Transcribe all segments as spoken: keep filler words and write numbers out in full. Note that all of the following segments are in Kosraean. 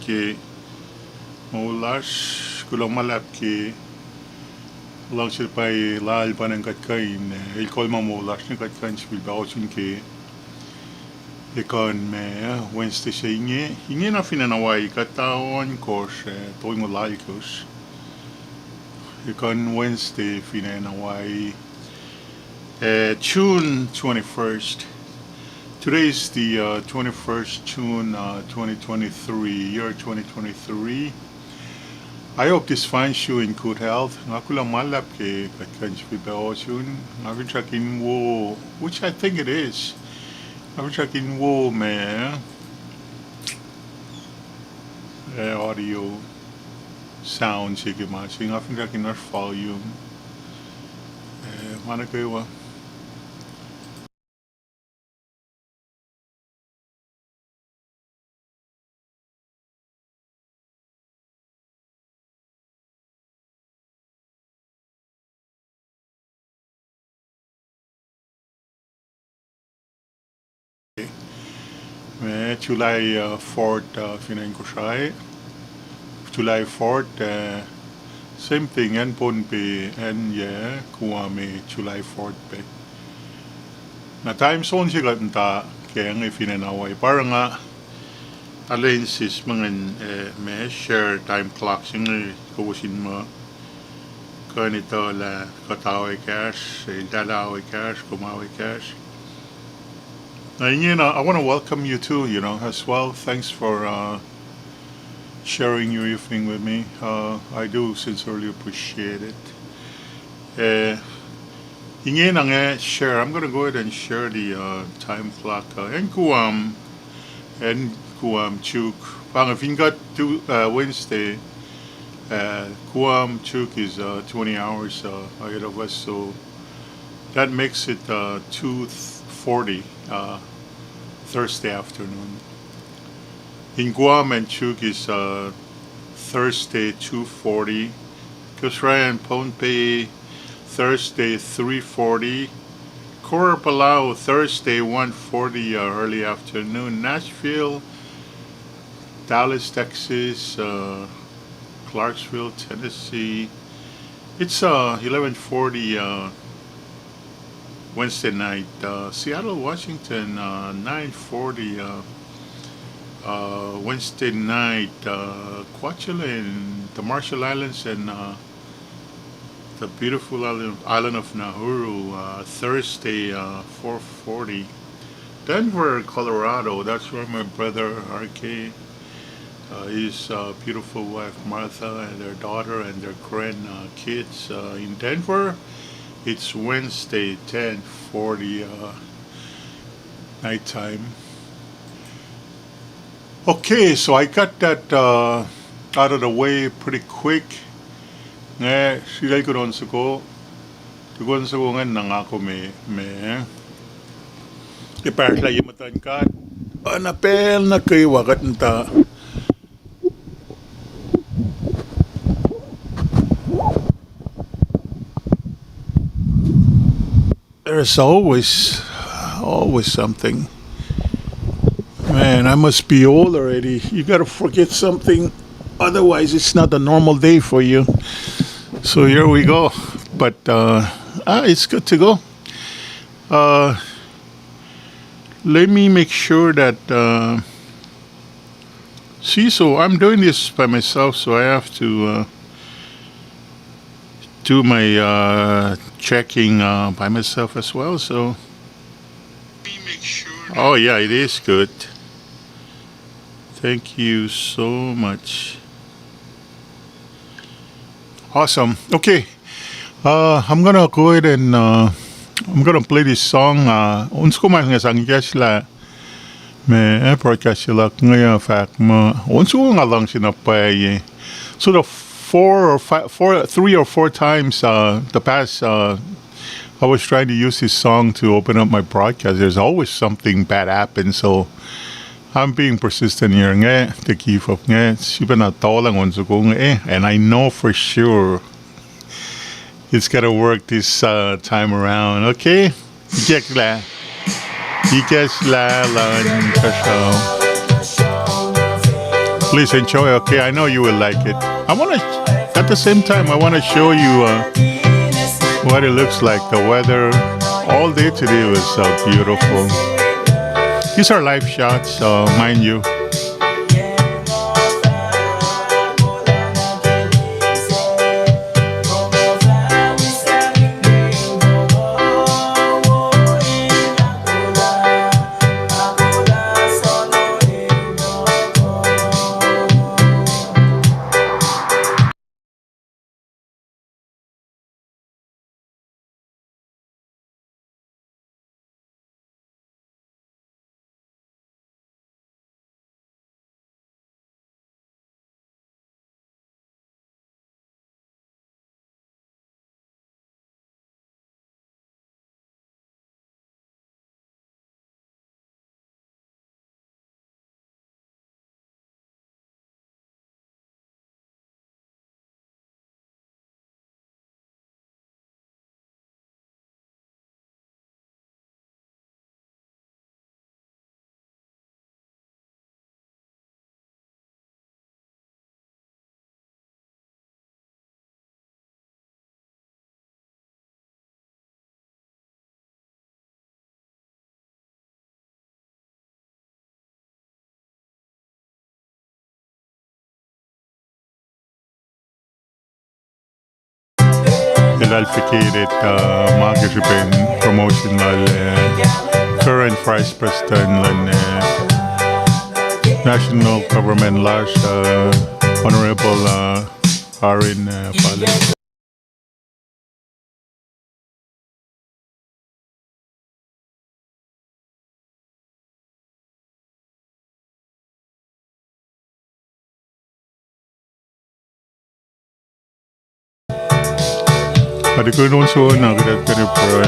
Ke moul lasr, kuloh ma luhlahp ke luhngse pwacye lal pa ingacn kuht kuh in, eh, el kolma moul lasr inge kuht kuh in sifilpac ohsun ke ekuh in ma, eh, Wednesday se inge. Inge na fin acn Hawaii, kuhtuh ohnkohsr, eh, tolngoul alkohsr. Ekuh in Wednesday fin acn Hawaii. Uh, June twenty-first. Today is the, uh, twenty-first June, uh, twenty twenty-three, year twenty twenty-three. I hope this finds you in good health. Nga kuloh ma luhlahp ke kuht kuh in sifilpac ohsun. Nga finsrak in wo, which I think it is. Nga finsrak in wo ma, eh, audio sound se ke ma se. Nga finsrak in oasr volume. Eh, ma nuh kwewa. Ma July, uh, fourth, uh, fin acn Kosrae. July fourth, uh, same thing, acn Pohnpei, acn yac Guam, July fourth pac. Na time zone se kuht muhta ke inge fin acn Hawaii. Pa oruh nga arulacna insist muh ngan, eh, ma share time clock se inge kowos in muh kuh in etuh lah kuht ao ekahsr, eltahl ao ekahsr, kom ao ekahsr. Na ingena, I want to welcome you too, you know, as well. Thanks for, uh, sharing your evening with me. Uh, I do sincerely appreciate it. Uh, ingena nga share, I'm gonna go ahead and share the, uh, time clock. Uh, acn Guam, acn Guam, Chuuk. Pa inge fin kuht tu, uh, Wednesday, uh, Guam, Chuuk is, uh, twenty hours, uh, ahead of us, so that makes it, uh, two forty, uh, Thursday afternoon. In Guam and Chuuk is, uh, Thursday, two forty. Kosrae and Pohnpei, Thursday, three forty. Koror, Palau, Thursday, one forty, uh, early afternoon. Nashville, Dallas, Texas, uh, Clarksville, Tennessee. It's, uh, eleven forty, uh, Wednesday night. Uh, Seattle, Washington, uh, nine forty, uh, uh, Wednesday night. Uh, Kwajalein, the Marshall Islands, and, uh, the beautiful island, island of Nauru, uh, Thursday, uh, four forty. Denver, Colorado, that's where my brother R K, uh, his, uh, beautiful wife Martha, and their daughter and their grand, uh, kids, uh, in Denver. It's Wednesday, ten forty, uh, nighttime. Okay, so I got that, uh, out of the way pretty quick. Nga srihkakihn on soko, tukun soko ingacn na nga kom me, me. Ke pahsrlah ye muhtuhn God, uh, na pacl nuh kwewa kuht muhta. There's always, always something. Man, I must be old already. You gotta forget something. Otherwise, it's not a normal day for you. So here we go. But, uh, ah, it's good to go. Uh, let me make sure that, uh, see, so I'm doing this by myself, so I have to, uh, do my, uh, checking, uh, by myself as well. So, oh yeah, it is good. Thank you so much. Awesome. Okay. Uh, I'm gonna go ahead and, uh, I'm gonna play this song. Uh, on soko ma nga sang ikacslah me, eh, broadcast se luhk inge, uh, fahk muh on soko nga luhngse na pwacye. So the four or five, four, three or four times, uh, the past, uh, I was trying to use this song to open up my broadcast. There's always something bad happens, so I'm being persistent here. Nga, the give up nga, sifacna tolang on soko nga, eh, and I know for sure it's gonna work this, uh, time around, okay? Ikacslah. Ikacslah luhn kuhsrao. Please enjoy, okay? I know you will like it. I wanna, at the same time, I wanna show you, uh, what it looks like, the weather. All day today was, uh, beautiful. These are live shots, uh, mind you. Eltahl vacated, uh, ma ke srihpen promotion lal, uh, current Vice President luhn, uh, national government lasr, uh, Honorable, uh, Aaron, uh, Pallay. Atikun on soenna kuht kuh in pruhe.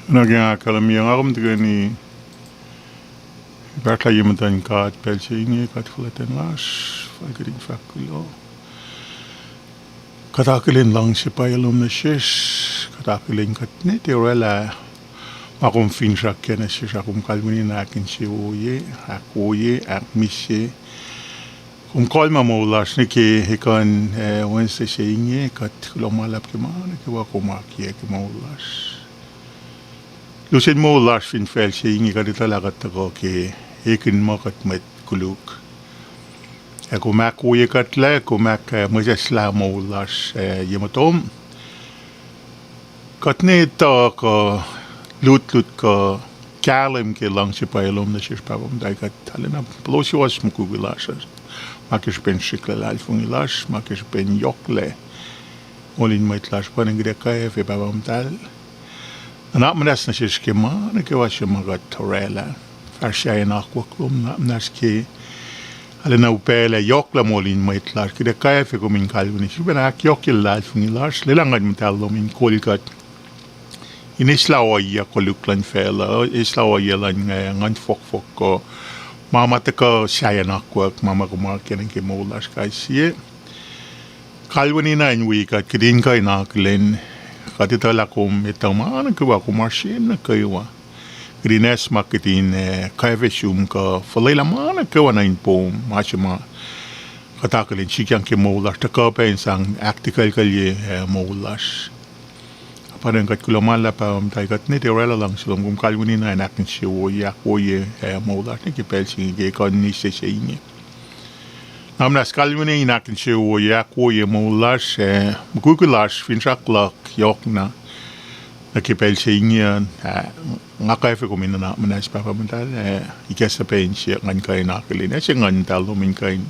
Nuh ke nga ahkkahlwemye, nga kom tuhkweni Fahsrlah ye muhtuhn God pacl se inge, God fuhlwactacn lasr, fal kuht in fahk kuloh. Kuht akihlen luhngse pwacye lom nuh sesr, kuht akihlen kuht ne tiac orwaclah ma kom finsrak kac nuh sesr, a kom kalweni na ahkinsewowoye, ahkwoye, ahkmihsye. Kom kalmac moul lasr nuh ke ekuhn, eh, Wednesday se inge, kuht kuloh ma luhlahp ke ma nuh kwewa kom akiyac ke moul lasr. Lusen moul lasr fin facl se inge kuht etuh lah kuht tuhkuh ke ekihn muh kuht mwet koluk. Ac kom ahkwoye kuht lac, kom ahk, eh, mwesahslah moul lasr, eh, ye motom. Kuht ne tuhkuh lutlut kuh kahlwem ke luhngse pwacye lom nuh sesr Pahpah Muhtahl, kuht arulacna puhlosuwohs mukwikwi lasr uh, ma ke srihpen srihk luhlahlfongi lasr, ma ke srihpen yohklac moul in mwet lasr, pwacnwacng kuht ac kwacfe Pahpah Muhtahl. Nuhnak muhnahs nuh sesr ke ma nuh kwewa se ma kuht orwaclah. Fahsr sahyacn akwuck lom, nuhnak muhnahs ke arulacna upaclac yohklac moul in mwet lasr, kuht ac kwacfe kom in kalweni srihpen ahkyohkye luhlahlfongi lasr, lwelah Nguhn Muhtahl lom in kol kuht in eslah ohiyac koluk luhn facluh, eslah ohiyac luhn, eh, nguhn fohkfohk kuh ma ma tuhkuh sahyacn akwuck, ma ma kom akiyac nuh ke moul lasr kais sie. Kalweni na in wi kuht, kuht in kuh in akihlen, kuht etuh lah kom etuh ma nuh kwewa, kom oasr nuh kwewa. Kuht in acsmak, kuht in, eh, kwacfe sum kuh fuhlwelah ma nuh kwewa nuh in poum, ma se ma kuht akihlen sikyang ke moul lasr, tuhkuh pac in sang ahktikuclkuclye, eh, moul lasr. Pwacnwacng kuht kuloh ma luhlahp Pahpah Muhtahl, kuht ne tiac orwaclah luhngse lom, kom kalweni na in ahkinsewowoye, ahkwoye, eh, moul lasr nuh ke pacl se inge, ke ekuhn Wednesday se inge. Nuhnak muhnahs kalweni in ahkinsewowoye, ahkwoye moul lasr, eh, mukwikwi lasr, finsrak luhk yohkna nuh ke pacl se inge an, ah, nga kwacfe kom in nuhnak muhnahs Pahpah Muhtahl, eh, ikacslah pac insiyuck ngan kuh in akihlen, ac se Nguhn Muhtahl lom in kuh in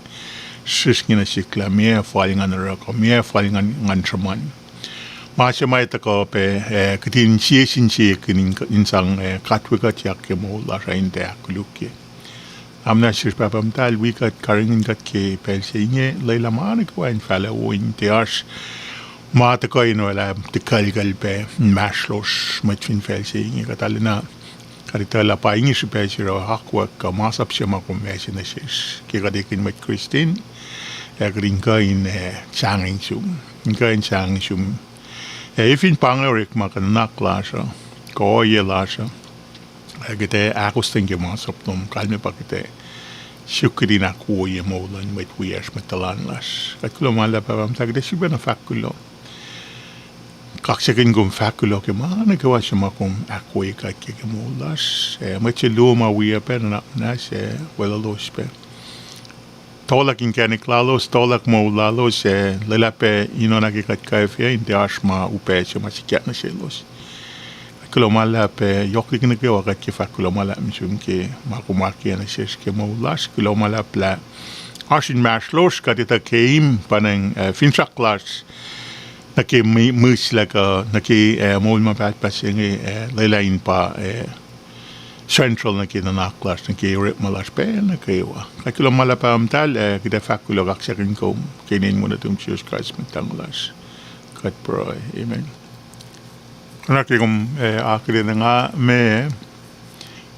srihsrngi nuh sihk lah meac fal ngan oruh kuh meac fal ngan, ngan sruhmuhn. Ma se ma tuhkuh pac, eh, kuht in sie sin sie kuh in, in sang, eh, katwe kuhtyak ke moul lasr uh in tiac ahkkolukye. Nuhnak muhnahs sesr Pahpah Muhtahl, wi kuht, karihngihn kuht ke pacl se inge, lwelah ma nuh kwewa in fahlah wo in tiac oasr ma tuhkuh in orwaclah tikuclkucl pac inmahsrlosr mwet fin facl se inge, kuht arulacna, kuht etuh lah pa inge srihpac se oruh akwuck kuh masap se ma kom ase nuh sesr ke kuht ekihn mwet Kristin, ac kuht in kuh in, eh, sahngweng sum, in kuh in sahngweng sum, ac fin pa inge orekma kuh nuhnak lasr uh, kuh ohiyac lasr uh, ac kuht ac ahkostwen ke masap lom, kalmac pa kuht ac suk kuht in ahkwoye moul luhn mwet wiyacsr, mwet tuhlan lasr. Kuht kuloh ma luhlahp Pahpah Muhtahl, kuht ac sifilpacna fahk kuloh. Kaksakihn kom fahk kuloh ke ma nuh kwewa se ma kom ahkwoye kuht ke, ke moul lasr. Ac mwet se luo ma wiyac pac, nuhnak muhnahs ac weluhlos pac. Tohlak inkacnek lalos, tohlak moul lalos, ac lwelah pac in oacna ke kuht kwacfe in tiac oasr ma upac se ma sikyak nuh selos. Kuht kuloh ma luhlahp pac, yohk liki nuh kwewa kuht ke fahk kuloh ma luhlahp nuh sum ke ma kom akiyac nuh sesr ke moul lasr. Kuloh ma luhlahp lah oasr inmahsrlosr, kuht etuh keim, pwacnwacng, eh, finsrak lasr nuh ke mihslac kuh nuh ke, eh, moul ma pahtpaht se inge, eh, lwelah in pa, eh, central nuh ke nuhnak lasr, nuh ke orekma lasr pacl nuh kwewa. Kuht kuloh ma luhlahp Pahpah Muhtahl, ac kuht ac fahk kuloh kaksakihn kom ke inen Wen nuhtum Jisus Kraist Mwet Lahngo lasr, kuht pruhe. Amen. Oacna ke kom, eh, akihlen, nga me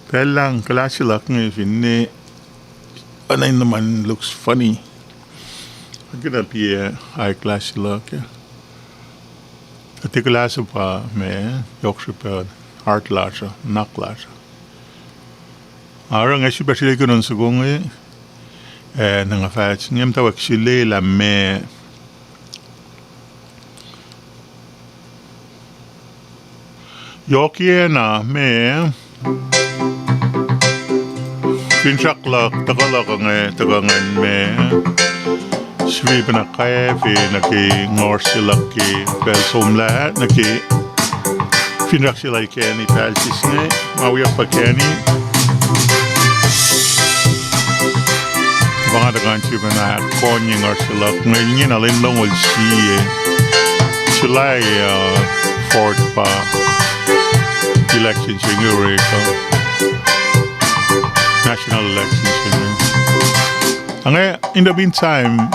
pacl lah kuhlahs se luhk inge finne, oacna in nuh man looks funny. Kuht ac piac, eh, eyeglass se luhk ah. Kuht ac kuhlahs se pa me, yohk srihpac heart lasr uh, nuhnak lasr uh. Oruh nga srihpac srihke in on soko inge, eh, na nga fahs inge, muhtwacwacack sulaclah me yohkiyac na me, finsrak luhk, tuhkuh luhk inge, tuhkuh ingacn me, sifilpacna kwacfe nuh ke ngasr se luhk ke pacl somlah, nuh ke finsrak se lal Kenny Palsis inge, ma wiyuck pa Kenny. Pa nga tuhkuh in sifilpacna ahkkonye ngasr se luhk inge, ingena lwen longoul sie, July, uh, fourth pa election se inge orek uh, national election se inge. Ange, in the meantime,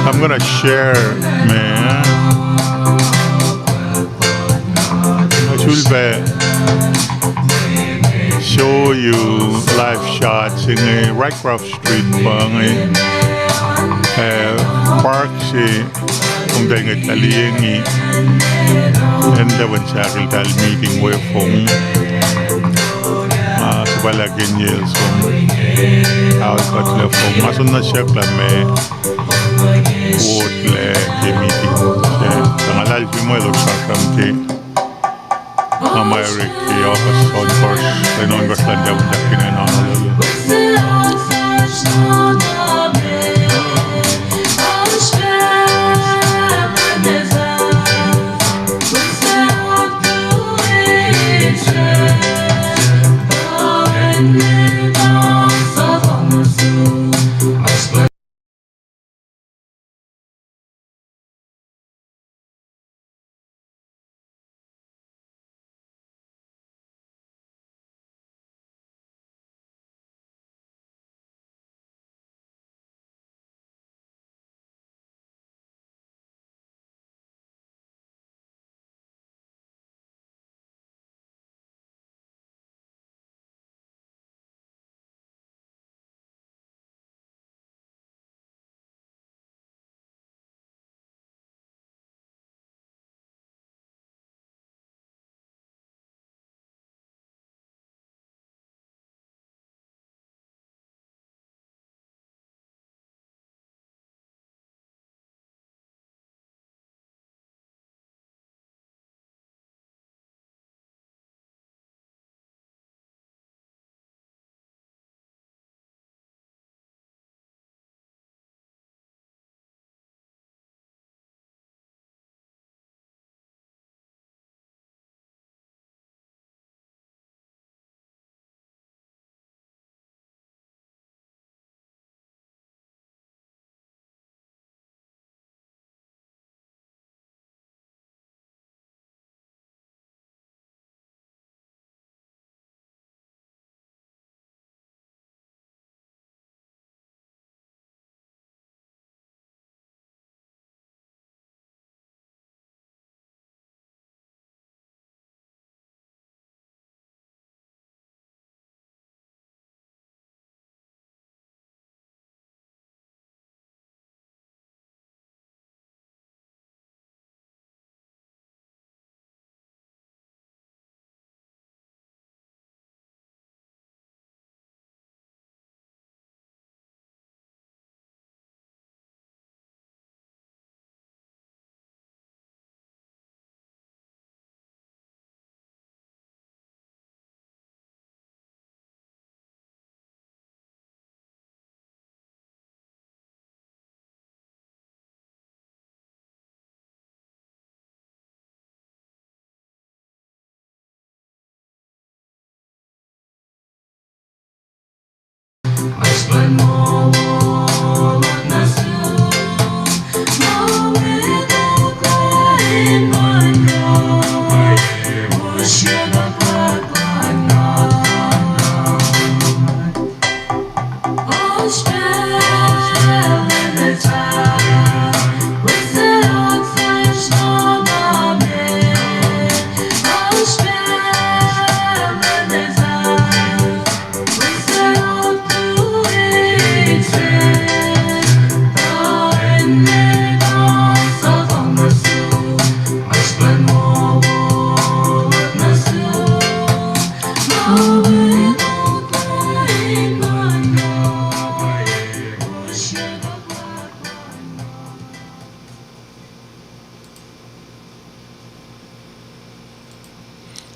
I'm gonna share, man. Nga sulpac Show you live shot se inge, Rycroft Street pa inge, eh, park se, komtal ngwetlah liye inge, acn Tafunsak eltahl meeting we fong. Ah, suhpwaclah ke inel som, ah, kuht lah fong. Nga soenna siyuck lah meac ward lac ke meeting se. Tuh nga luhlahlfongi muh elos sramsram ke nga ma orek ke August on first, enon kaslan Tafunsak ke nana lal.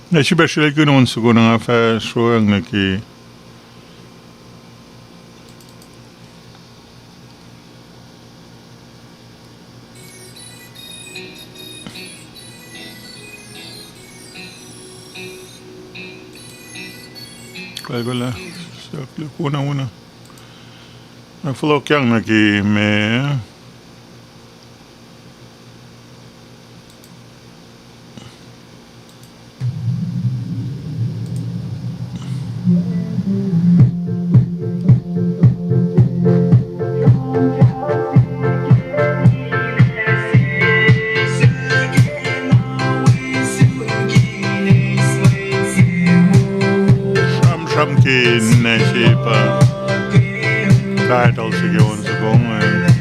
Na srihpac srihkihn on soko na nga fah sroang nuh ke kalkulah, siyuck lah kona wona. Na fohlohkyang nuh ke ma Title se ke on soko inge.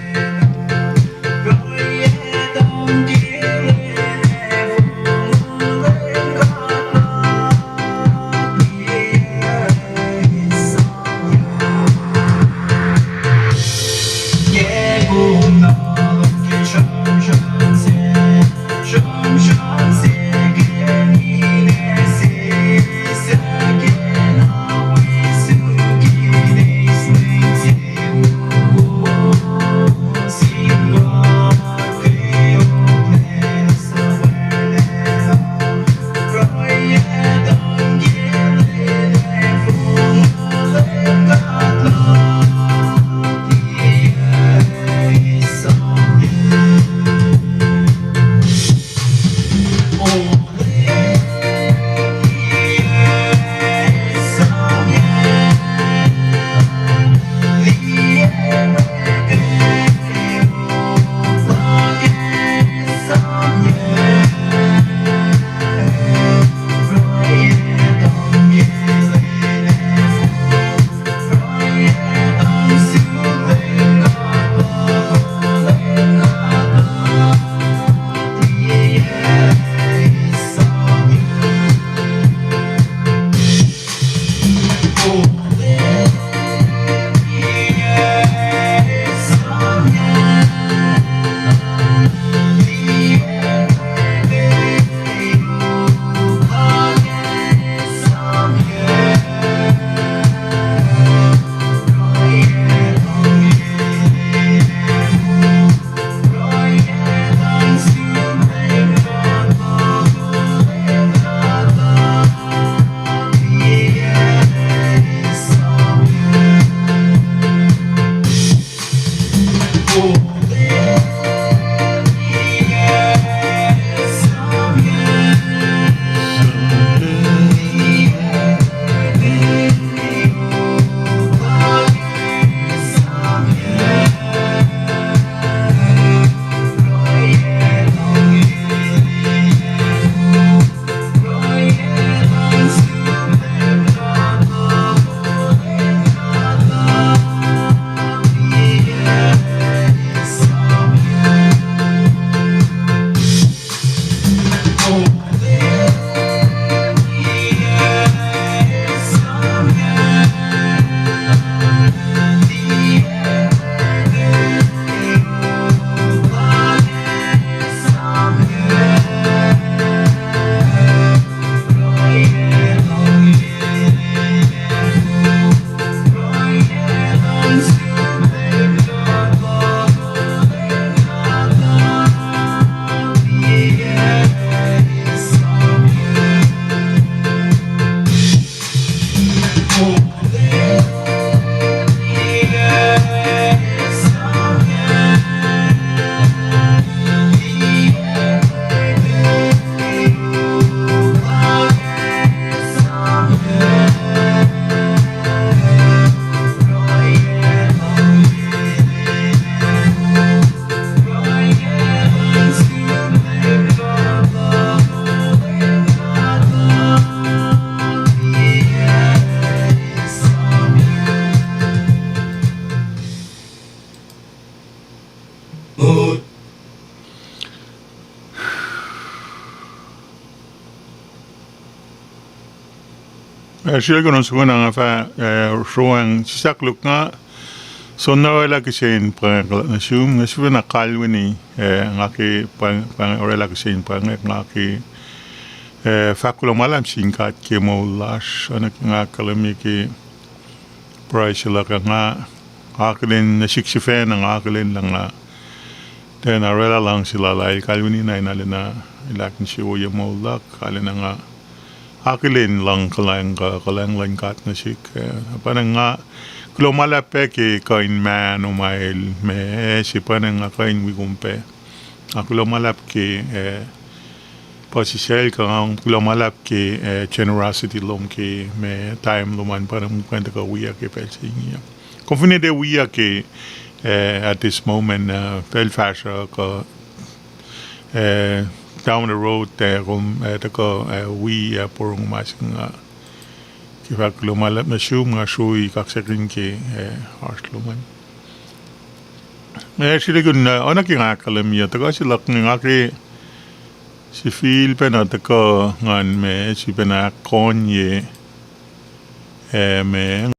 Eh, srihke kuh in soko na nga fah, eh, sroang sislah koluk nga, soenna orwaclah kihsen pweng nuh sum, nga sifacna kalweni, eh, nga ke pweng, pweng orwaclah kihsen pweng nga ke, eh, fahk kuloh ma luhlahp sin God ke moul lasr, oacna ke nga kahlwem ke pruhe se luhk ah nga akihlen nuh sihk sifacna nga akihlen lah nga tiacna orwaclah luhngse lal ah, el kalweni na in arulacna, el ahkinsewowoye moul luhk, arulacna nga akihlen luhng kuhlwacng kuh kuhlwacng luhn God nuh sihk, eh, pa na nga kuloh ma luhlahp pac ke kuh in mahno ma el ma, eh, se pa na nga kuh in wi kom pac. Nga kuloh ma luhlahp ke, eh, puhsisacl kuh nga kuloh ma luhlahp ke, eh, generosity lom ke ma time lom an pa na muhkwena tuhkuh wiyuck ke pacl se inge. Kom fin tiac wiyuck ke, eh, at this moment, eh, pacl fahsruh kuh, eh, down the road, eh, kom, eh, tuhkuh, eh, wi, eh, porongo ma se nga Ke fahk kuloh ma luhlahp nuh sum, nga srui kaksakin ke, eh, oasr lom an. Eh, sritacl kun, eh, oacna ke nga ahkkahlwemye, tuhkuh se luhk inge nga ke sifilpacna tuhkuh ngan ma, sifilpacna ahkkonye, eh, ma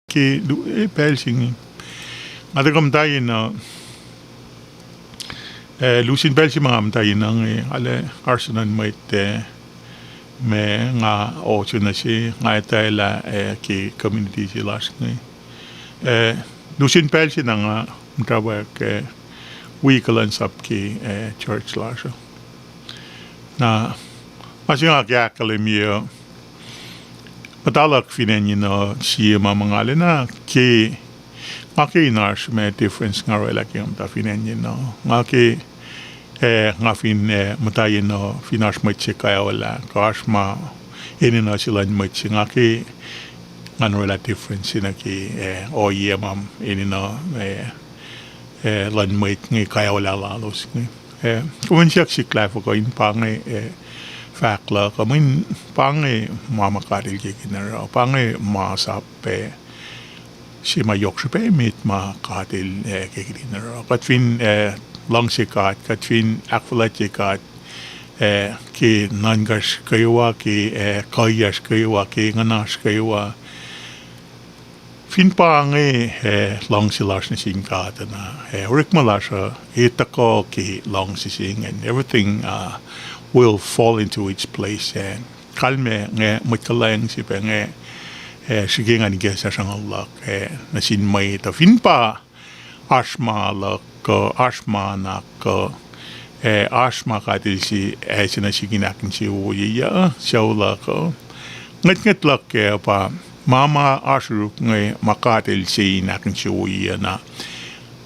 ke lu-, eh, pacl se inge. Nga tuhkuh muhta yen, uh, eh, lusen pacl se ma nga muhta yen inge, arlac oasr na mwet, eh, ma nga ohsun nuh se, nga etwaclah, eh, ke community se lasr inge. Eh, lusen pacl se na nga muhtwacwacack, eh, wi kuhlwacnsap ke, eh, church lasr uh. Na, ma se nga ke ahkkahlwemye uh, muhta luhk fin acn yen uh, sie ma ma nga lwelah ke, nga ke in oasr ma difference nga orwaclah ke nga muhta fin acn yen uh. Nga ke, eh, nga fin, eh, muhta yen uh, fin oasr mwet se kaolah, kuh oasr ma enenuh se luhn mwet se, nga ke, ngan orwaclah difference se nuh ke, eh, ohiyac ma enenuh, eh, eh, luhn mwet inge, kaolah lalos inge. Eh, kom in siyuck sihk lah fuhkah in pa inge, eh, fahk luhk uh, mweyen pa inge ma ma God El kena oruh, pa inge ma sap, eh, se ma yohk srihpac emet ma God El, eh, kena oruh. Kuht fin, eh, luhngse God, kuht fin ahkfuhlwactye God, eh, ke nuhnkacsr kwewa, ke, eh, kuhiyacsr kwewa, ke nguhnasr kwewa. Fin pa inge, eh, luhngse lasr nuh sin God uh na, eh, orekma lasr uh, eh, tuhkuh ke luhngse se ingacn, everything, uh, will fall into its place, eh. Kalmac inge mwet kuhlwacng se pac inge, eh, srihke ngan ikacslah sruhnguhl luhk, eh, nuh sin mwet uh. Fin pa oasr ma luhk, kuh oasr ma nuhnak, kuh, eh, oasr ma God El se, eh, se nuh sihk in ahkinsewowoye uh, sucu luhk uh. Ngwetngwet luhk kac pa, ma ma oasr yuruk inge ma God El se in ahkinsewowoye uh na.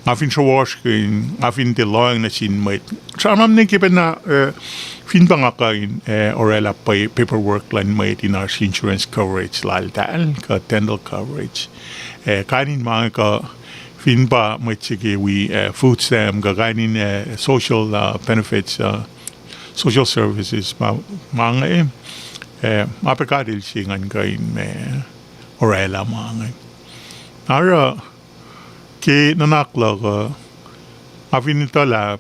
Nga fin srowohsrkihn, nga fin tiac lohacng nuh sin mwet. Sramsram nuh ke pacna, eh, fin pa nga kuh in, eh, orwaclah pa-, paperwork luhn mwet in oasr insurance coverage laltahl, kuh dental coverage. Eh, kain in ma inge kuh fin pa mwet se ke wi, eh, food stamp, kuh kain in, eh, social, uh, benefits, uh, social services, ma, ma inge, eh, ma pac God El se ngan kuh in ma orwaclah ma inge. Oruh, ke nuhnak luhk uh, nga fin etuh lah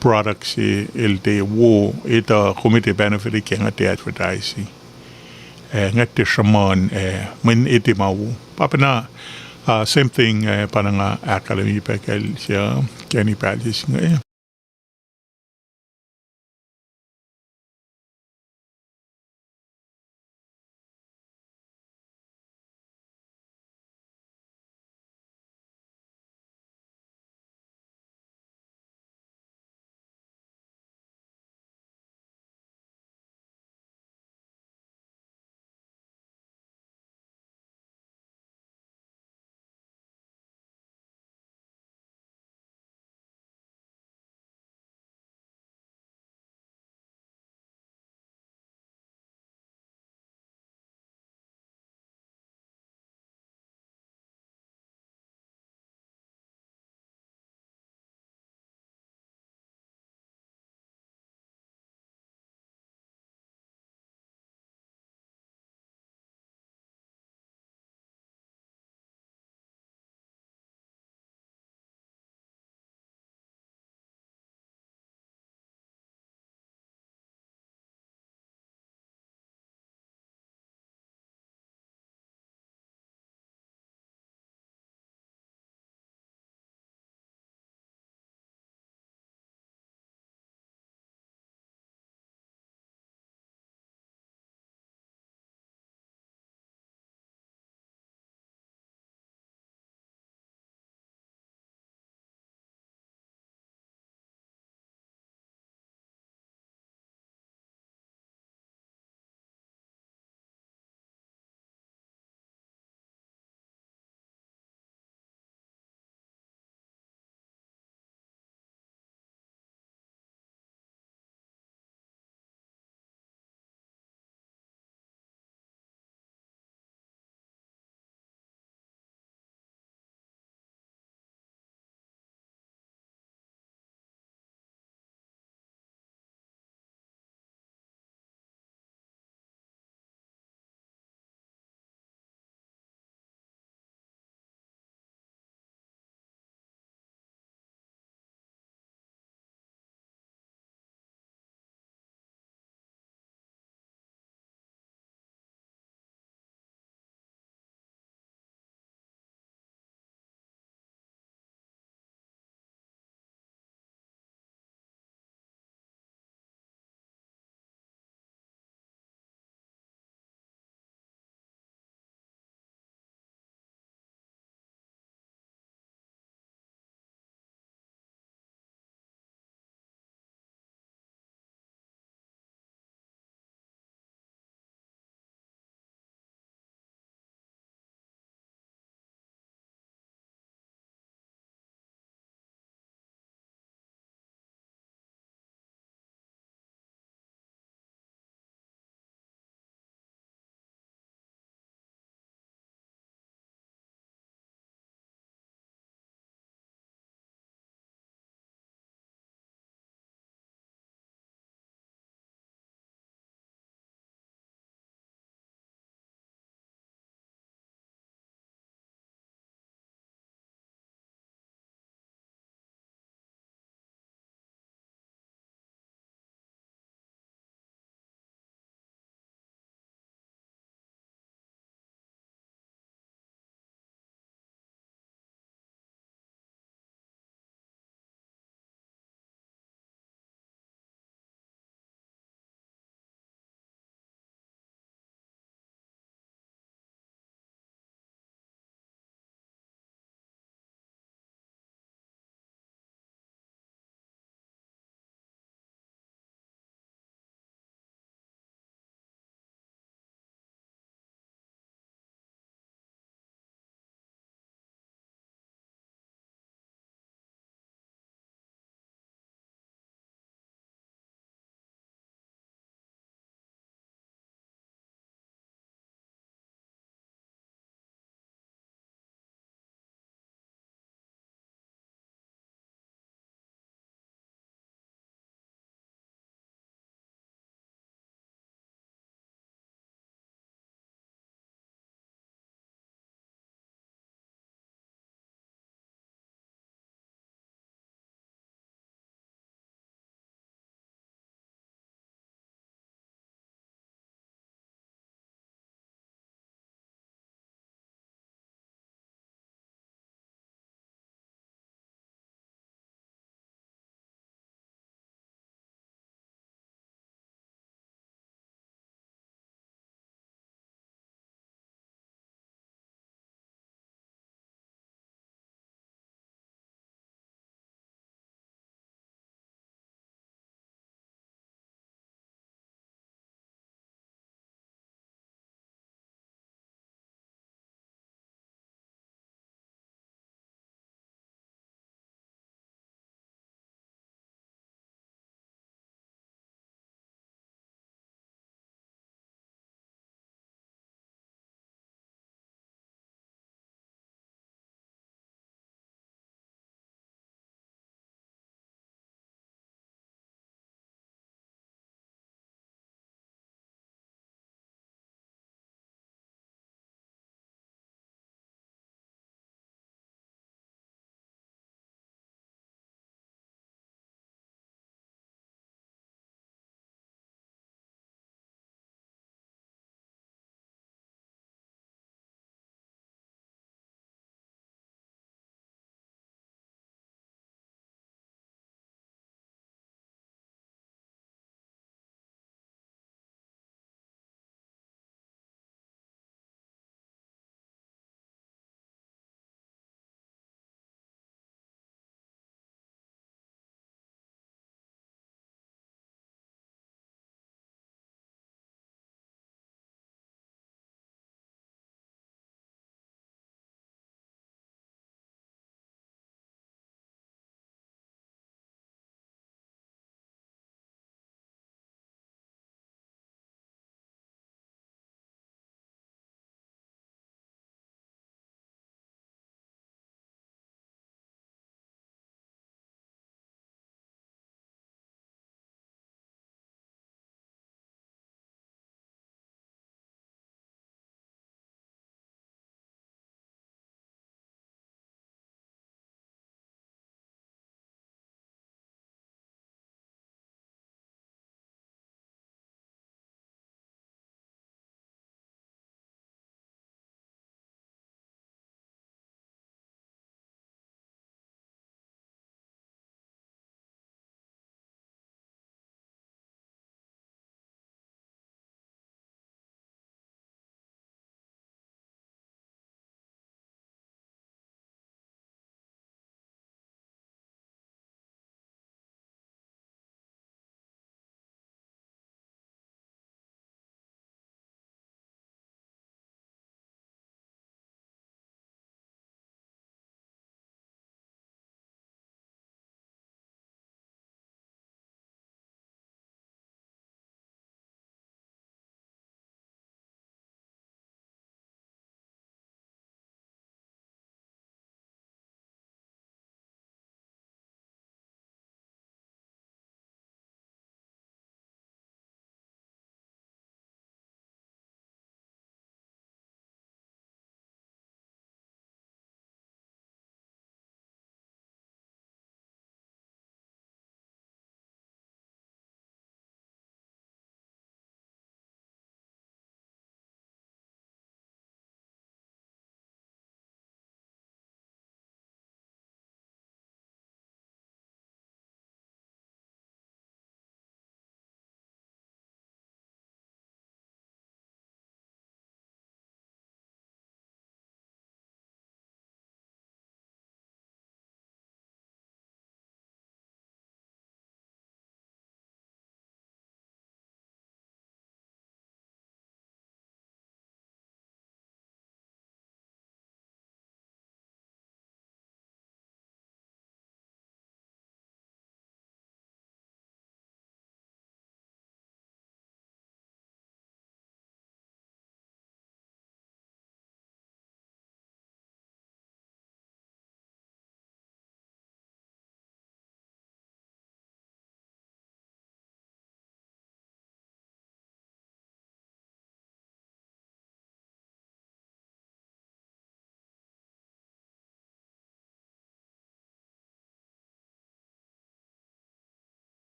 product se el tiac wo, etuh kom tiac benefit ke, nga tiac advertise. Eh, nga tiac sruhmuhn, eh, mweyen tiac ma wo. Pa pacna, uh, same thing, eh, pa na nga ahkkahlwemye pac kacl se, uh, kacni pacl se inge.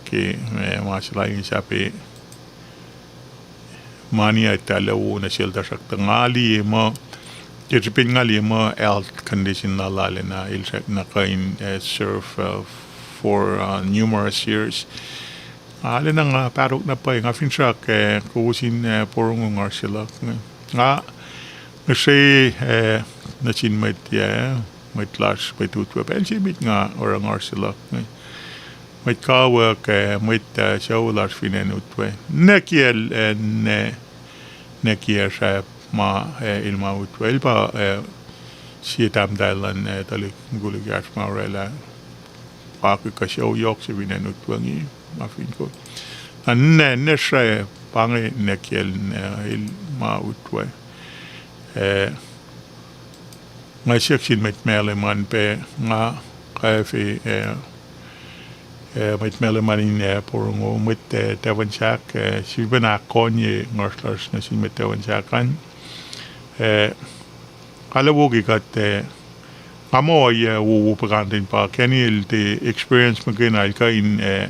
ke, eh, ma se lal inge sahp mani ah etuh lah wo nuh sel, tuhsruhktuh nga liye muh, ke srihpen nga liye muh health condition lal ah arulacna el srackna kuh in, eh, serve, uh, for, uh, numerous years. Arulacna nga patok na pwacye, nga finsrak, eh, kowos in, eh, porongo ngasr se luhk inge. Nga, nga sre, eh, nuh sin mwet, eh, mwet lasr, mwet utwe, pacl se met nga oruh ngasr se luhk inge. Mwet kawuck, eh, mwet, eh, sucu lasr fin acn utwe. Nwe kiyacl, eh, nwe, nwe kiyacl sahp ma, eh, el ma utwe. El pa, eh, sie tahmtahel luhn, eh, tuhlihk mukul ekahsr ma orwaclah akihkuh sucu yohk se fin acn utwe inge, ma fin ko. Na nwe, nwe sre, pa inge nwe kiyacl, eh, el ma utwe. Eh, nga siyuck sin mwet Malem an pac, nga kwacfe, eh, eh, mwet Malem an in, eh, porongo, mwet, eh, Tafunsak, eh, sifilpacna ahkkohnye ngasr lasr nuh sin mwet Tafunsak an. Eh, arlac wo ke kuht, eh, nga muh ohiyac wowo puhkantwen pa Kenny el tiac experience muhkwena el kuh in, eh,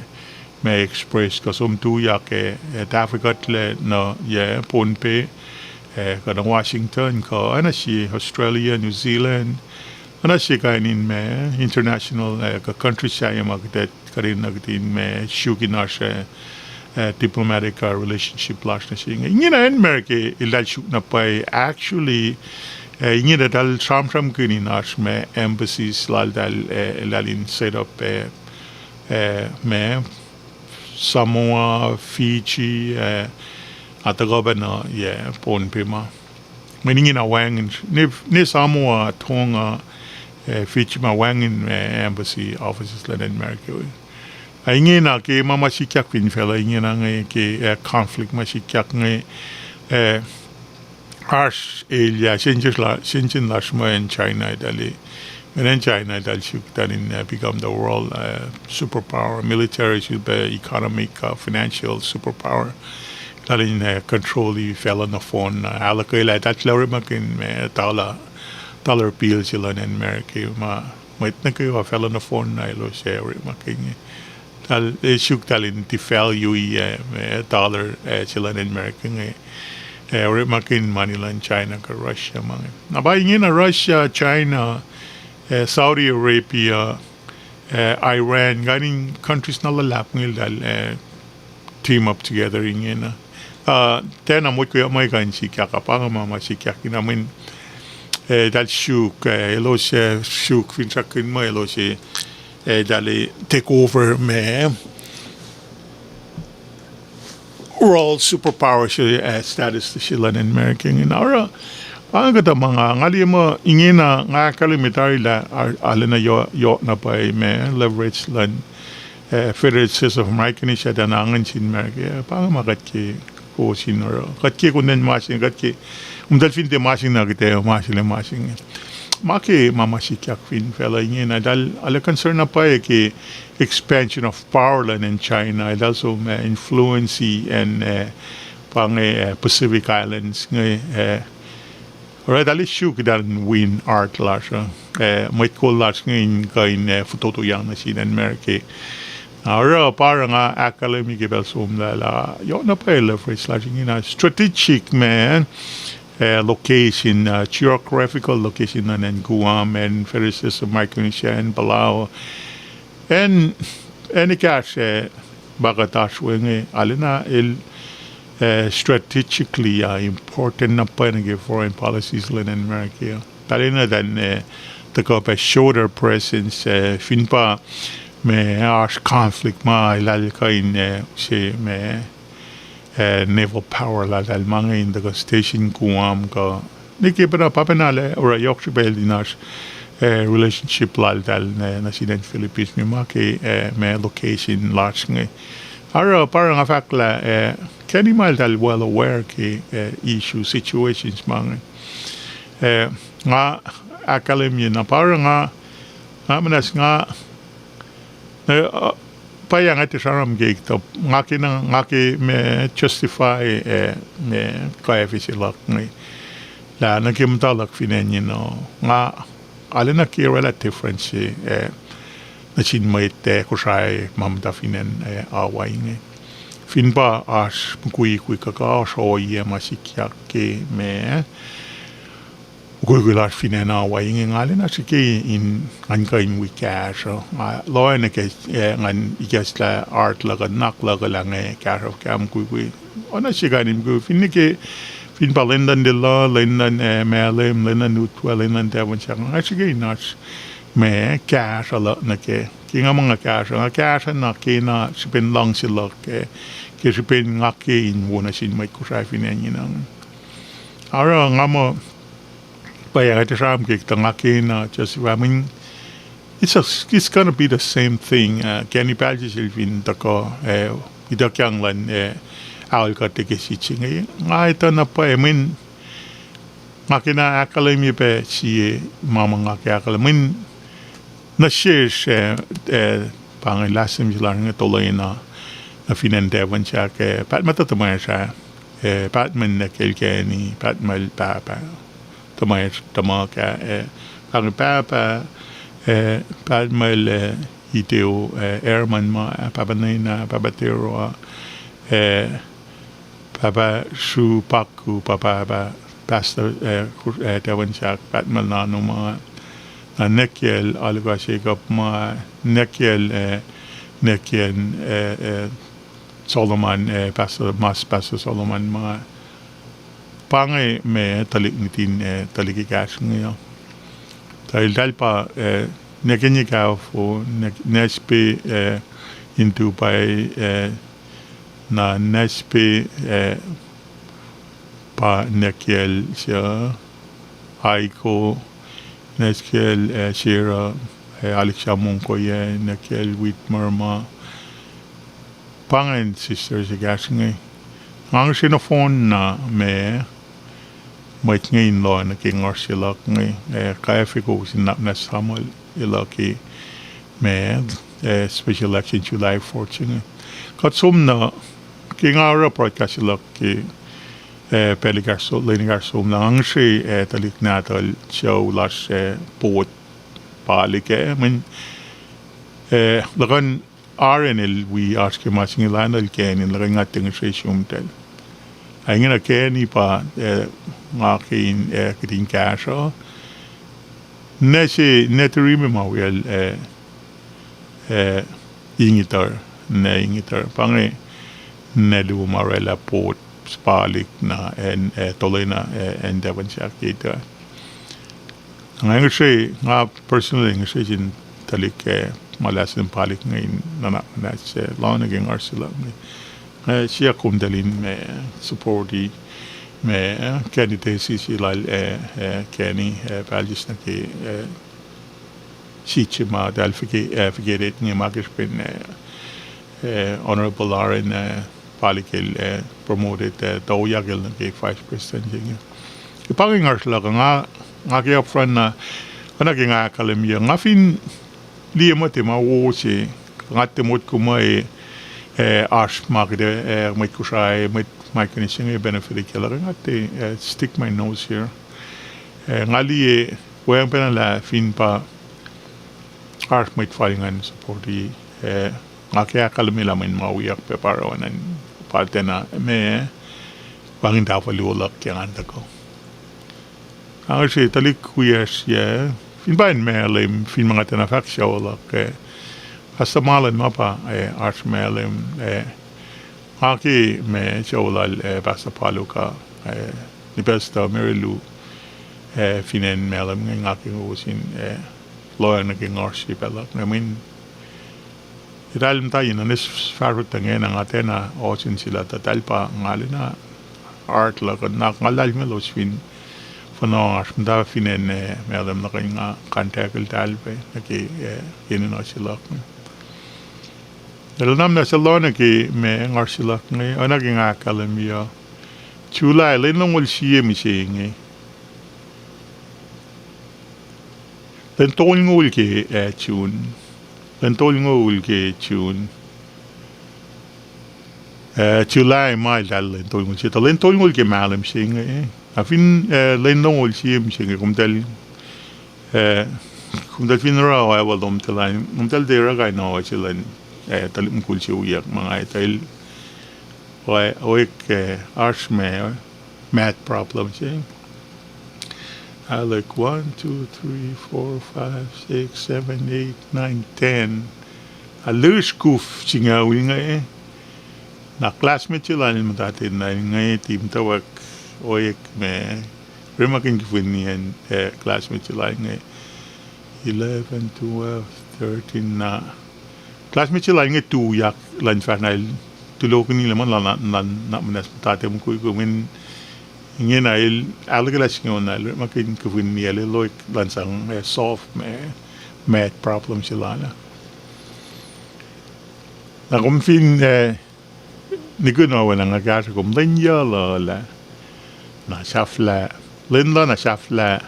ma express kuh som tuyak, eh, eh, tahfwekuhtlac nuh yac Pohnpei, eh, kuh nuh Washington, kuh oacna sie Australia, New Zealand, oacna sie kain in ma international, eh, kuh country sahyac ma kuht, kuht in, kuht in ma suk in oasr, eh, eh, diplomatic, uh, relationship lasr nuh se inge. Ingena acn America eltahl suk na pwacye, actually, eh, ingena eltahl sramsramkihn in oasr ma embassies laltahl, eh, eltahl in set up, eh, eh, ma Samoa, Fiji, eh, a tuhkuh pac nuh yac Pohnpei ma. Mweyen ingena wacngihn, ne, ne Samoa, Tonga, eh, Fiji ma wacngihn, eh, embassy offices luhn acn America we. Ah, ingena ke ma ma sikyak fin facluh ingena inge ke, eh, conflict ma sikyak inge, eh, oasr elyah, sensen la-, sensen lasr muh acn China eltahl, mweyen acn China eltahl suk eltahl in, eh, become the world, eh, superpower, military, sifilpac economic, uh, financial superpower. Eltahl in, eh, control-i facluh nohfohn, uh, ahluhkwelah, eltahl orekmakihn ma dollar, dollar bill se luhn acn America ma mwet nuh kwewa facluh nohfohn na elos, eh, orekmakihn inge. Eltahl, eh, suk eltahl in devalue-i, eh, ma dollar, eh, se luhn acn America inge, eh, orekmakihn mani luhn China kuh Russia ma inge. Na pa ingena Russia, China, eh, Saudi Arabia, eh, Iran, kain in countries na luhlahp inge eltahl, eh, team up together ingena. Uh, tiacna motko ma kuh in sikyak, ah, pa inge ma ma sikyak ingena mweyen, eh, eltahl suk, eh, elos, eh, suk finsrakkihn muh elos, eh, eh, eltahl, eh, take over ma world superpower se, eh, status se luhn acn America ingena. Oruh, pa inge kuhtuh ma nga, nga liye muh ingena nga ahkkahlwemye tari lah, ah, arulacna yohk, yohk na pwacye ma leverage luhn, eh, Federated States of Micronesia tuh na ingacn sin America. Pa inge ma kuht ke kowos in oruh. Kuht ke konwen ma se inge, kuht ke, um, eltahl fin tiac ma se inge na kuht ac ma se lac ma se inge. Ma ke ma ma sikyak fin facluh ingena, eltahl arlac concern na pwacye ke expansion of power luhn acn China, eltahl som, eh, influence-i acn, eh, pa inge, eh, Pacific Islands inge, eh, oruh eltahl suk eltahl in win heart lasr uh, eh, mwet kol lasr inge in kuh in, eh, fototoyang nuh sin acn America. Na oruh pa oruh nga ahkkahlwemye ke pacl somlah lah yohk na pwacye leverage lasr ingena strategic ma, eh, location, uh, geographical location luhn acn Guam, acn Federated States of Micronesia, acn Palau, acn, acn ekahsr, eh, ma kuht oasr we inge, arulacna el, eh, strategically, uh, important na pwacye nuh ke foreign policies luhn acn America. Arulacna eltahl, eh, tuhkuh pac show their presence, eh, fin pa ma oasr conflict ma eltahl kuh in, eh, se ma, eh, naval power laltahl ma inge in tuhkuh station Guam kuh nwe ke pacna, pa pacna lah oruh yohk srihpac in oasr, eh, relationship laltahl, eh, nuh sin acn Philippines, ma ke, eh, ma location lasr inge. Oruh pa oruh nga fahk lah, eh, Kenny ma eltahl well aware ke, eh, issue situations ma inge. Eh, nga ahkkahlwemye na pa oruh nga, nga muhnahs nga, na, uh, pa nga tiac sramsram ke tuh nga ke na, nga ke ma justify, eh, ma kwacfe se luhk inge. Lah nuh ke muhta luhk fin acn inge, nga arulacna ke orwaclah difference, eh, nuh sin mwet, eh, Kosrae ma muhta fin acn, eh, Hawaii inge. Fin pa oasr mukwikwi kuh oasr ohiyac ma sikyak ke ma mukwikwi lasr fin acn Hawaii inge, nga lwen na srihke in ngan kuh in wi kahsruh. Nga lohacng nuh ke, eh, ngan ikacslah heart luhk uh, nuhnak luhk uh lah inge kahsruh fuhkah mukwikwi. Oacna se kain in mukwikwi, fin nuh ke, fin pa lwen luhn Lelu, lwen luhn, eh, Malem, lwen luhn Utwe, lwen luhn Tafonsahk, nga srihke in oasr ma kahsruh luhk nuh kac. Ke nga muh nga kahsruh, nga kahsruh na ke na srihpen luhngse luhk, eh, ke srihpen nga ke in wo nuh sin mwet Kosrae fin acn inge. Oruh nga muh pwacye, nga tiac sramsram ke tuh nga kena justify, I mean, it's a, it's gonna be the same thing, uh, Kenny Palsis el fin tuhkuh, uh, ituckyang luhn, uh, aol kuht ke sit se inge. Nga etuh na pwacye, I mean, nga kena ahkkahlwemye pac sie ma ma nga ke ahkkahlwemye. I mean, nuh sesr, uh, uh, pa inge last time se lasr inge Tolena, nuh fin acn Tafonsahk, uh, pahtmuh tuh tuhmwacsr ah, uh, pahtmuh nwackiyacl Kenny, pahtmuh pahpah, tuhmwacsr tuhmuhk ah, uh, pa inge pahpah, uh, pahtmuh, uh, Iteo, uh, Herman ma, uh, pahpah Nena, pahpah Tero, uh, pahpah Sru Paku, pa pahpah Pastor, uh, Tafonsahk, pahtmuh Nano ma, na nwackiyacl Alukas Jacob ma, nwackiyacl, uh, nwackiyacn, uh, uh, Solomon, uh, Pastor, mas Pastor Solomon ma, pa inge ma tuhlihk nuhtin, uh, tuhlihk ekahsr inge uh. Tuh eltahl pa, uh, nwackiyacn Kafo, Nespe, uh, in Dubai, uh, na Nespe, uh, pa nwackiyacl se, Aiko, nwackiyacl, uh, Sarah, uh, Alexa Monkoye, nwackiyacl Whitmer ma, pa ingacn sisters ekahsr inge. Nga ngihsre nohfohn na ma mwet inge in lohacng nuh ke ngasr se luhk inge, uh, kwacfe kowos in nuhnak muhnahs tamuhlwel luhk ke ma, uh, special election July fourth se inge. Kuht som na, ke nga oruh broadcast se luhk ke, uh, pacl ekahsr, lwen ekahsr somlah, nga ngihsre, uh, tuhlihk nahtuhl sucu lasr, uh, Port Palik ah, mweyen, uh, luhkuhn Aren el wi oasr ke ma se inge, lainuhl Kenny, luhkuhn nga tiac ngihsre sumtahl. Ac ingena Kenny pa, uh, nga ke in, uh, kihtin kahsruh. Nwac se, nwac tari me ma wiyacl, uh, uh, Ingiter, nwac Ingiter. Pa inge nwac luo ma oraclah Port Palik na acn, uh, Tolena, uh, acn Tafonsahk ke tuh. Nga ngihsre, nga personally ngihsre sin tuhlihk, uh, ma lacsin Palik inge in nuhnak muhnahs, uh, lohacng nuh ke ngasr se luhk inge. Uh, siyuck komtahl in ma supporti ma, uh, candidacy se lal, uh, uh, Kenny, uh, Palsis nuh ke, uh, sit se ma eltahl vacated inge ma ke srihpen, uh, Honorable Aren, uh, Palik el, uh, promoted, uh, toyak el nuh ke vice president se inge. Ke pa inge ngasr luhk uh, nga, nga ke upfront na, oacna ke nga ahkkahlwemye, nga fin liye mwet ma wo se, nga tiac motko muh, uh, oasr ma kuht, uh, mwet Kosrae, mwet Micronesia inge benefit ke luhk, nga tiac, uh, stick my nose here. Uh, nga liye, weacng pacna lah fin pa oasr mwet fal ngan supporti, uh, nga ke ahkkahlwemye lah mweyen ma wiyuck pac pa oruh oacna pa tiacna ma, wacngihn tahfuh luo luhk ke ngan tuhkuh. Nga ngihsre tuhlihk wiyacsr yac, fin pa in Malem, fin ma nga tiacna fahk sucu luhk, uh, Pastor Marlon ma pa, uh, oasr Malem, uh, nga ke ma sucu lal, uh, Pastor Paluka, uh, Nipastuh Mary Lou, uh, fin acn Malem inge, nga ke kowos in, uh, lohacng nuh ke ngasr se pac luhk inge, mweyen eltahl muhta in anis fahsruh tuh ingena, nga tiacna ohsun sila tuh eltahl pa nga lwen na heart luhk uh, na nga lahlmwetmwet elos fin funohk oasr muhta fin acn, uh, Malem, luhkuhn nga contact eltahl pac nuh ke, uh, enenuh se luhk inge. Elos na muhnahs elos nuh ke ma ngasr se luhk inge, oacna ke nga ahkkahlwemye uh. July, lwen longoul sie mihsenge. Lwen tolngoul ke, uh, June. Lwen tolngoul ke June. Uh, July ma eltahl lwen tolngoul se, tuh lwen tolngoul ke Malem se inge. Na fin, uh, lwen longoul sie mihsenge, komtahl, uh, Komtal fin oruh oacpacna lomtahl an, komtal tiac oruh kain ohiyac se luhn, eh, tuhlihk mukul se wiyuck ma nga etuh el, oacyacpac, eh, oasr ma, math problem se. Ahluhk one, two, three, four, five, six, seven, eight, nine, ten. Alu skuf singucul inge. Na classmate se lal muhta ten na inge, tiac muhtwacwacack oacyacpac ma, orekmakihn kihfiniyacn, eh, classmate se lal inge. Eleven, twelve, thirteen na. Classmate se lal inge tuyak luhn fahk na el tulokihn lah ma na, na, na muhnahs muhta ten mukwikwi mweyen ingena el ahluhkwelah singucul na el orekmakihn kihfiniyacl el loek luhn sang, eh, solve ma, math problem se lal ah. Na kom fin, eh, nikihn oacna nga kahsruh kom lwen yucluh lah, na sahflah, lwen luh na sahflah.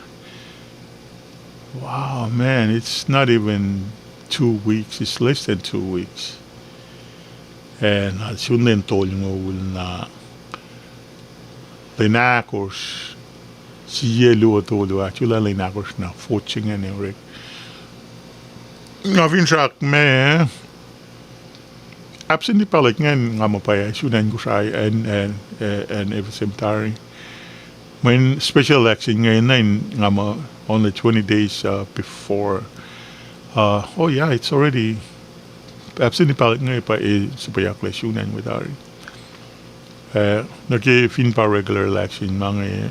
Wow, man, it's not even two weeks, it's less than two weeks. Eh, na sun lwen tolngoul na lwen ahkosr, sie luo tolu ah, July lwen ahkosr na fourth se ingacn orek. Nga finsrak ma, absentee ballot ingacn nga muh pwacye sun acn Kosrae, acn, acn, acn F S M tari. Mweyen special election inge na in nga muh only twenty days, uh, before. Uh, oh yeah, it's already, absentee ballot inge pa e suhpweyucklac sun acn we tari. Eh, nuh ke fin pa regular election ma inge,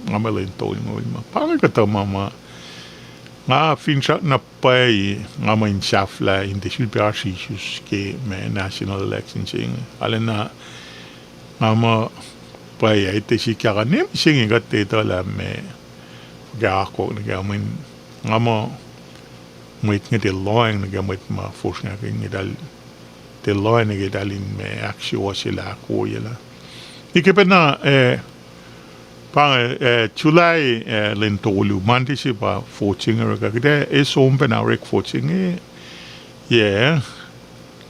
nga muh lwen tolngoul ma. Pa inge kuhtuh ma ma nga finsrak na pwacye, nga muh in sahflah in tiac sulpac oasr isus ke ma national election se inge. Arulacna nga muh pwacye, tiac sikyak ah, ne mihsenge kuht etuh lah ma, ke akwuck nuh ke mweyen, nga muh mwet inge tiac lohacng nuh ke mwet ma fosrngahkihn eltahl, tiac lohacng nuh ke eltahl in ma ahksuwohsyelah, ahkwoyelah. Ike pacna, eh, pa inge, eh, July, eh, lwen tolu, Monday se pa fourth se inge orek ah, kuht ac som pacna orek fourth se inge, yac,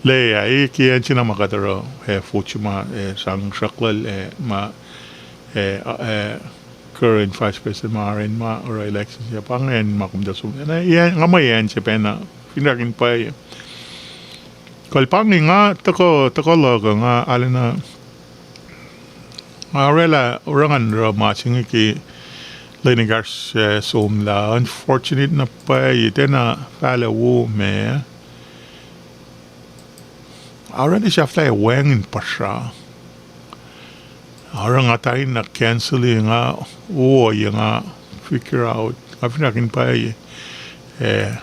lah ah, e ke acn se na ma kuht oruh, eh, fourth se ma, eh, sang sruhkluhl, eh, ma, eh, current vice president ma oruh acn ma oruh election se, pa inge acn ma komtal som. Na, nga muh acn se pacna, finsrak in pwacye. Kuh pa inge nga tuhkuh, tuhkuh luhk uh nga arulacna, nga oraclah, oruh ngan oruh ma se inge ke lwen ekahsr, eh, somlah, unfortunate na pwacye, tiacna fahlac wo ma arulacna sahflah wacngihn puhsra. Oruh nga tari na cancel-i, nga, ohiyac nga figure out, nga finsrak in pwacye, eh,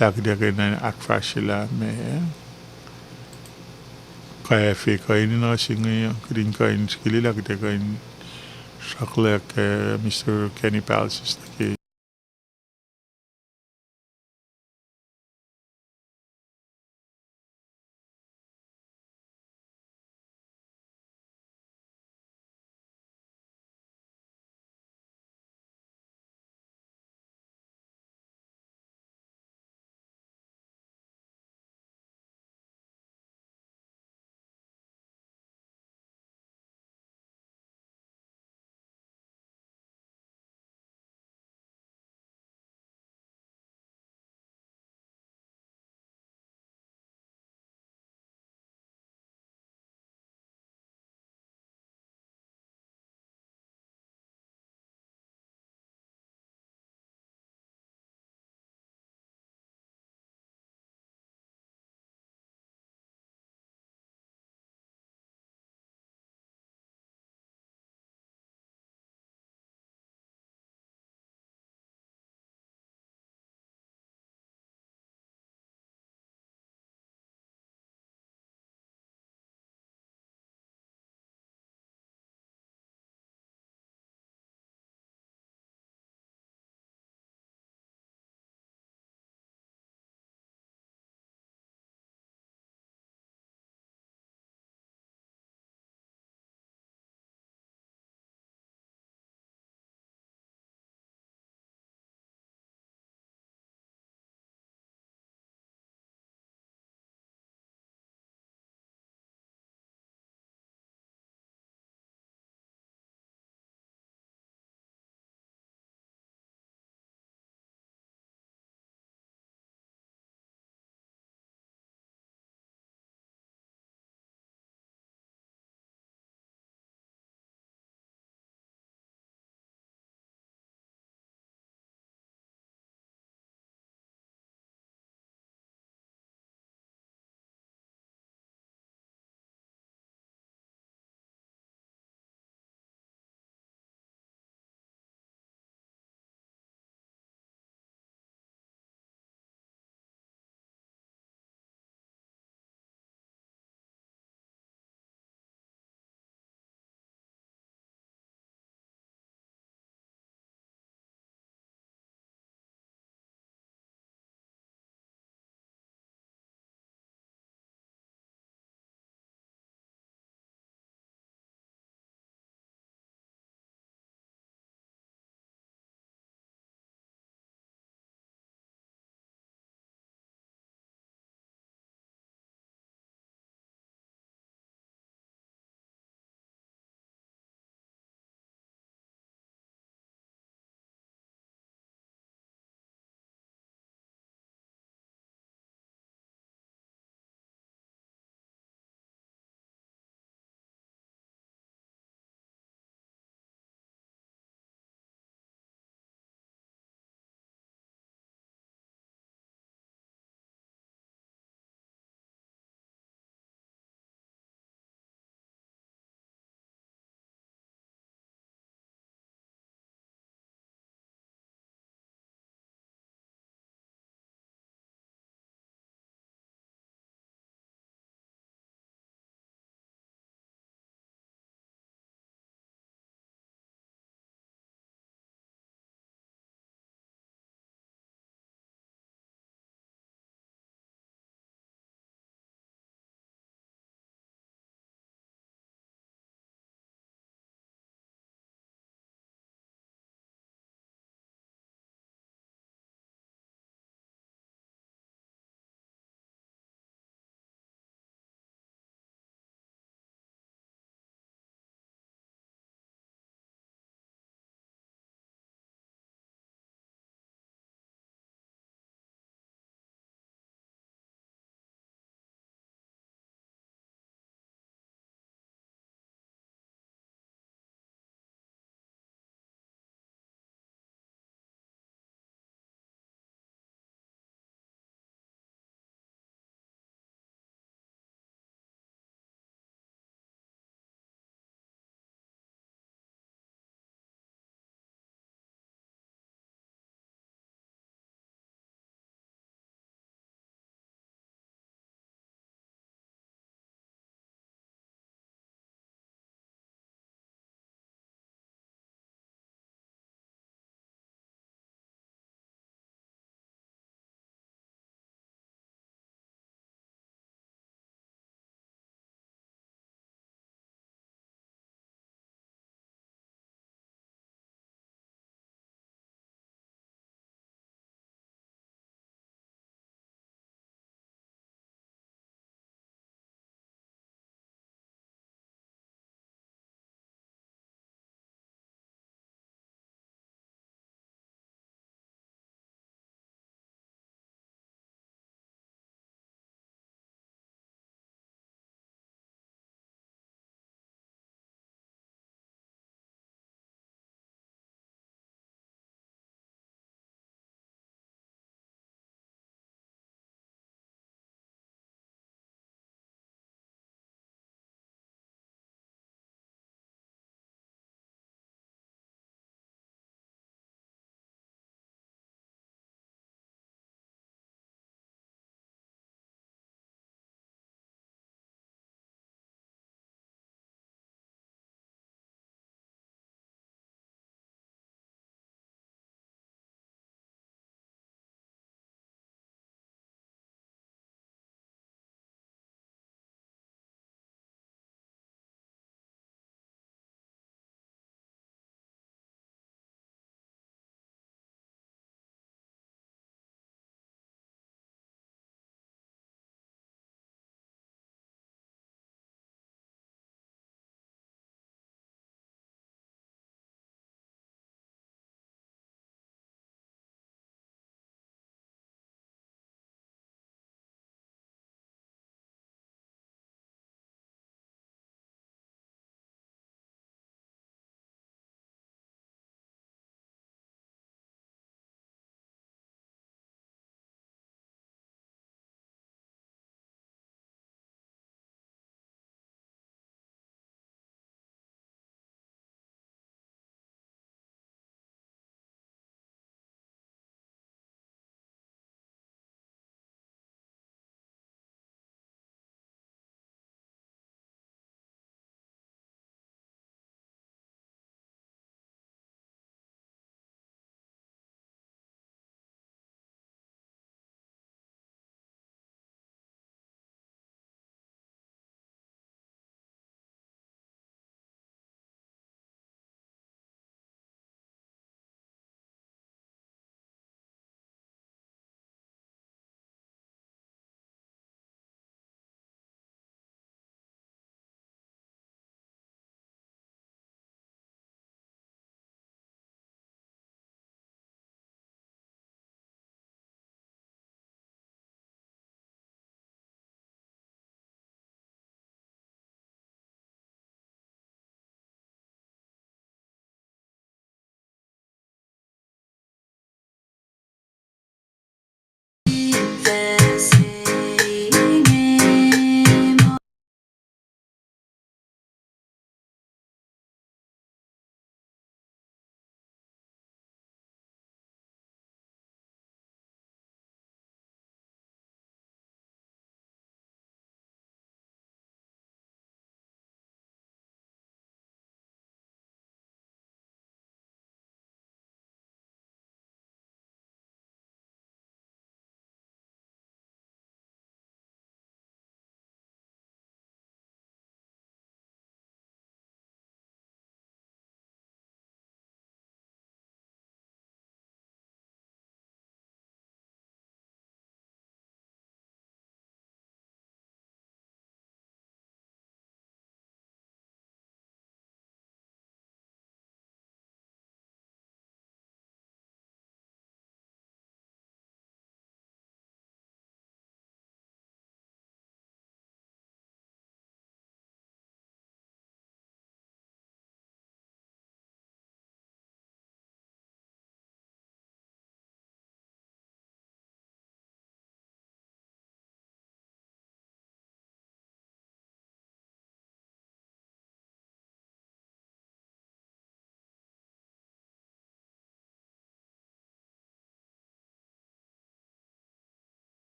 lah kuht ac kuh in ahkfahsryelah ma, kafe kuh in nuh se inge, kuht in kuh in srihke lah kuht ac kuh in sruhklack, eh, Mister Kenny Palsis nuh ke